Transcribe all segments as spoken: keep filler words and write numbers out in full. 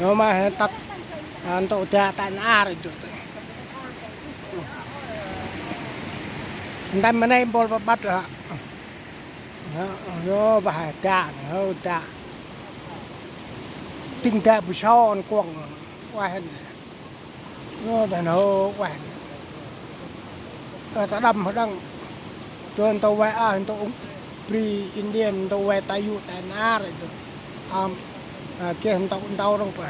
Nô ma he tât, a, ntŭk dak ta nar ntŭk. Ntăm ma nây mpôl pa băt lah. Nô, nô, bah he dak, nô, dak. Tĭng dak bu son kuŏng. Ueh. Nô, ta nô, ueh. Ơ, ta đăm hđăng. Tơ ntŭk ueh, a, ntŭk bri Indian, ntŭk ueh ta yŭ ta nar ntŭk. Am, a, geh ntŭk ntâu rŏng pa.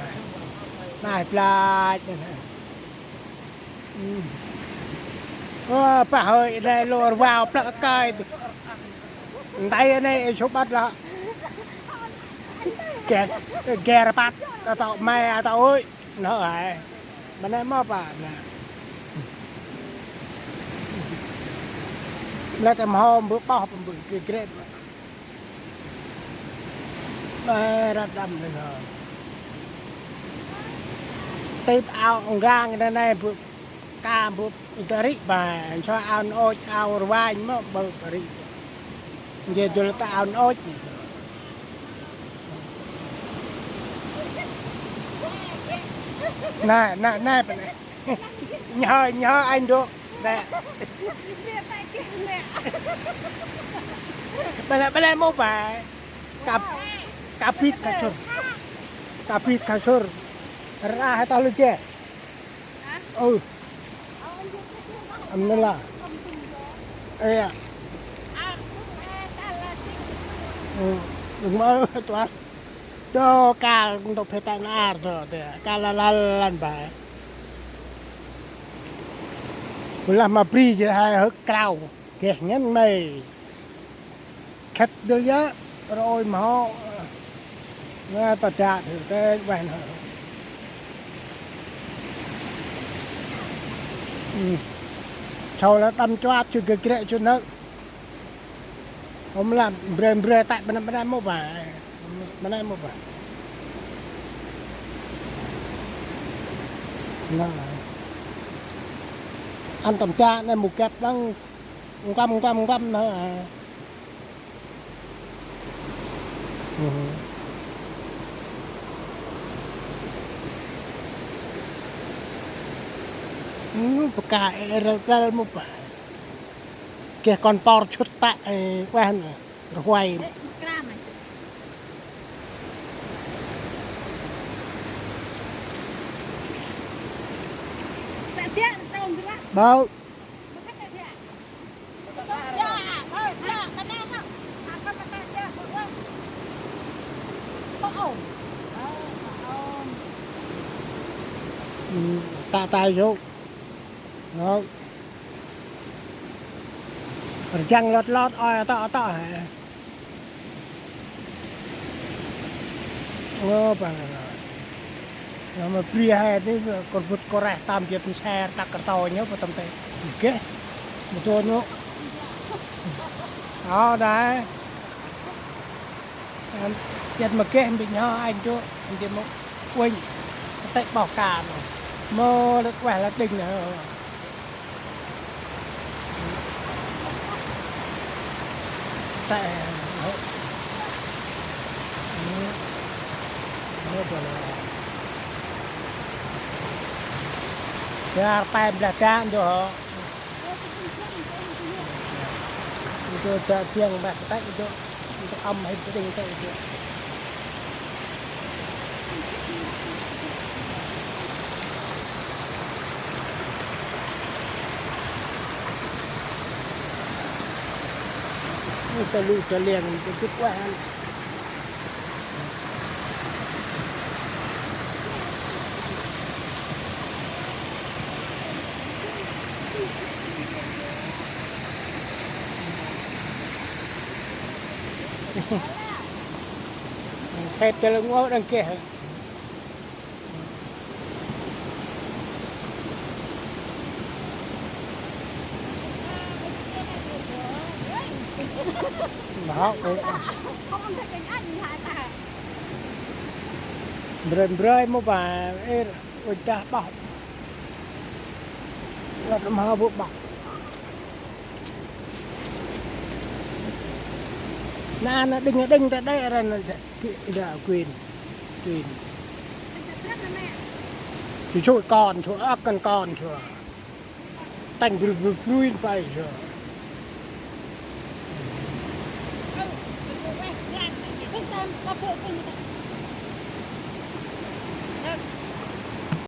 Nai blach. Ơ, pa hơi, nê lôr vao plăk kai. Ntai nê sŭp băt lah. Geh, geh rpat, atâo mai, atâo ơi. Nô ai. Bơnê mâu pa nê. Lĕ tâm hô mbơ̆ ƀoh, mbơ̆ gre gre. Bơh răp đăm nê nô. Tip ao ngang nê nê mbơ̆ ka mbơ̆ ta rĭ ba. Nsoi ao nôch, ao rvanh mâu mbơ̆ ta rĭ. Nje dôl ta ao nôch. Nê, nê, nê, bơnê. Nhhơ, nhhơ anh đô. Nê. Bơnê, bơnê mâu pa. Kap-, kapit kasur. Kapit kasur. Ra he tâo lu je. Ơ. Âm nê la. Ê. Ơ, đừng mơ, tuan. Dô, kal ntŭk phe ta nar dô, dê. Kal la la la ba. Lah ma bri jêh hai hơk krao. Geh ngăn mây. Khât dơl yơh, rôi ma hŏ. Ngai pa dak, tê ueh nơh. Ư. Sau lah tâm chuat, chu gê grê, chu nơh. Hôm lah, mbre, mbre, tại, bơnai, bơnai mâu pa. Bơnai mâu pa. Nơh. Ăn tâm dak, nê mâu găp đăng. Ngăm, ngăm, ngăm nơh. Ư. Ư, pa ka e rel rel mâu pa. Geh kon por chŭt ta, ê, ueh nơh. Rhuay. Bâu. Ư, ta, ta yôk. Nô. Rjăng lŏt lŏt, ôi, atŏ, atŏ, hê. Ơ, bang. Nô ma bri he ni, kôr bŭt kôr reh tam biăt mse, rtăk rtô nhơ, bơh tâm tê. Geh. Mâu dô nhơ. Ơ, đai. Biăt ma geh, mbĭt nhơ, anh dô. Anh dê mâu. Uênh. Tê ƀâo ka nô. Mâu lĕ ueh lah đĭng nô. Tê, hơ. Hơ, bơ lơ. Bar pe blah dak ndô hơ. Ndô dak biăng bah tê ndô. Ndô âm hê bơh đĭng tê ndô. Ui, ta lu ta liang, ta dŭt ueh ăn. Khêt ta lơ ngô đăng geh. Mâu. Mbrơi mbrơi mâu pa, ê, ôi dah ƀâo. Lăp mâu bŭ ƀâo. Na, na đĭng, đĭng ta đê ra na. Ki-, ida, quên. Quên. Yu sui kon sua, âk kăn kon sua. Tâng bru bru bru in pay sua.